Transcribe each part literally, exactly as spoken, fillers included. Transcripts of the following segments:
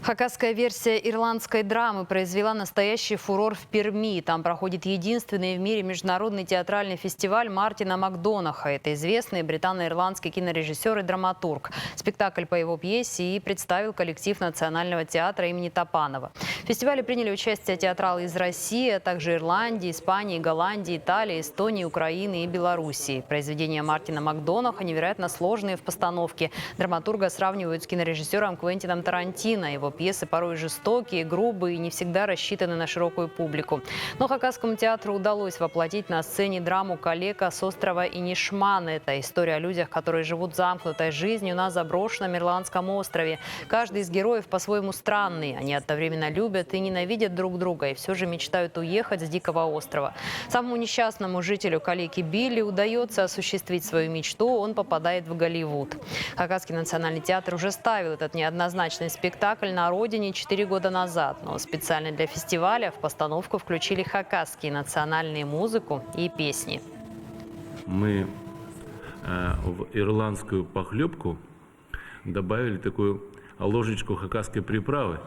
Хакасская версия ирландской драмы произвела настоящий фурор в Перми. Там проходит единственный в мире международный театральный фестиваль Мартина Макдонаха. Это известный британо-ирландский кинорежиссёр и драматург. Спектакль по его пьесе и представил коллектив Национального театра имени Топанова. В фестивале приняли участие театралы из России, а также Ирландии, Испании, Голландии, Италии, Эстонии, Украины и Белоруссии. Произведения Мартина Макдонаха невероятно сложные в постановке. Драматурга сравнивают с кинорежиссёром Квентином Тарантино. Его пьесы порой жестокие, грубые и не всегда рассчитаны на широкую публику. Но Хакасскому театру удалось воплотить на сцене драму «Калека с острова Инишман». Это история о людях, которые живут замкнутой жизнью на заброшенном ирландском острове. Каждый из героев по-своему странный. Они одновременно любят и ненавидят друг друга, и всё же мечтают уехать с дикого острова. Самому несчастному жителю, калеке Билли, удаётся осуществить свою мечту, он попадает в Голливуд. Хакасский национальный театр уже ставил этот неоднозначный спектакль на родине четыре года назад, но специально для фестиваля в постановку включили хакасские национальные музыку и песни. Мы э, в ирландскую похлёбку добавили такую ложечку хакасской приправы.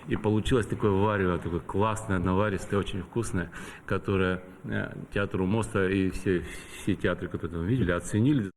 И получилось такое варево, такое классное, наваристое, очень вкусное, которое э, театр у моста и все, все театры, которые там видели, оценили.